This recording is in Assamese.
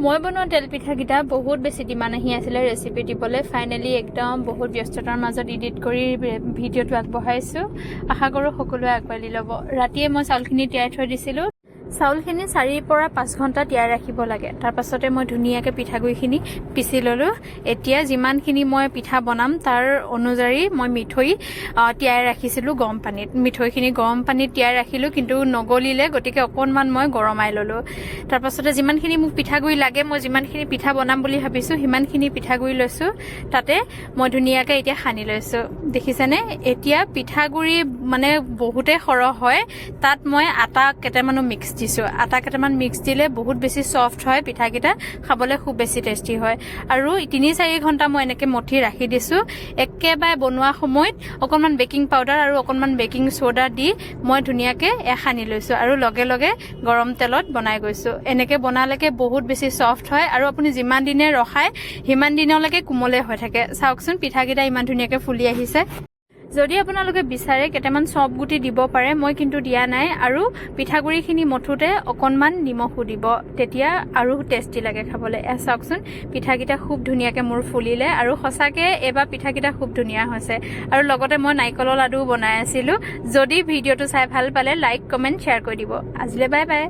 মই বনোৱা তেল পিঠাকেইটা বহুত বেছি ডিমাণ্ড আহি আছিলে ৰেচিপি দিবলৈ। ফাইনেলি একদম বহুত ব্যস্ততাৰ মাজত এডিট কৰি ভিডিঅ'টো আগবঢ়াইছোঁ। আশা কৰোঁ সকলোৱে আঁকোৱালি ল'ব। ৰাতিয়ে মই চাউলখিনি তিয়াই থৈ দিছিলোঁ। চাউলখিনি 4ৰ পৰা 5 ঘণ্টা তিয়াই ৰাখিব লাগে। তাৰপাছতে মই ধুনীয়াকৈ পিঠাগুড়িখিনি পিচি ল'লোঁ। এতিয়া যিমানখিনি মই পিঠা বনাম, তাৰ অনুযায়ী মই মিঠৈ তিয়াই ৰাখিছিলোঁ গৰম পানীত। মিঠৈখিনি গৰম পানীত তিয়াই ৰাখিলোঁ, কিন্তু নগলিলে, গতিকে অকণমান মই গৰমাই ল'লোঁ। তাৰপাছতে যিমানখিনি মোক পিঠাগুড়ি লাগে, মই যিমানখিনি পিঠা বনাম বুলি ভাবিছোঁ, সিমানখিনি পিঠাগুড়ি লৈছোঁ। তাতে মই ধুনীয়াকৈ এতিয়া সানি লৈছোঁ, দেখিছেনে? এতিয়া পিঠাগুড়ি মানে বহুতেই সৰহ হয়, তাত মই আটা কেইটামানো মিক্স দিছোঁ। আটা কেইটামান মিক্স দিলে বহুত বেছি ছফ্ট হয় পিঠাকেইটা, খাবলৈ খুব বেছি টেষ্টি হয়। আৰু 3-4 ঘণ্টা মই এনেকৈ মঠি ৰাখি দিছোঁ। একেবাৰে বনোৱা সময়ত অকণমান বেকিং পাউডাৰ আৰু অকণমান বেকিং চ'ডা দি মই ধুনীয়াকৈ সানি লৈছোঁ আৰু লগে লগে গৰম তেলত বনাই গৈছোঁ। এনেকৈ বনালেকে বহুত বেছি ছফ্ট হয় আৰু আপুনি যিমান দিনে ৰখায়, সিমান দিনলৈকে কোমলে হৈ থাকে। চাওকচোন, পিঠাকেইটা ইমান ধুনীয়াকৈ ফুলি আহিছে। যদি আপোনালোকে বিচাৰে, কেইটামান চফ গুটি দিব পাৰে, মই কিন্তু দিয়া নাই। আৰু পিঠাগুড়িখিনি মঠোতে অকণমান নিমখো দিব, তেতিয়া আৰু টেষ্টি লাগে খাবলৈ। এয়া চাওকচোন, পিঠাকেইটা খুব ধুনীয়াকৈ মোৰ ফুলিলে আৰু সঁচাকৈ এইবাৰ পিঠাকেইটা খুব ধুনীয়া হৈছে। আৰু লগতে মই নাৰিকলৰ লাডুও বনাই আছিলোঁ। যদি ভিডিঅ'টো চাই ভাল পালে, লাইক, কমেণ্ট, শ্বেয়াৰ কৰি দিব। আজিলৈ বাই বাই।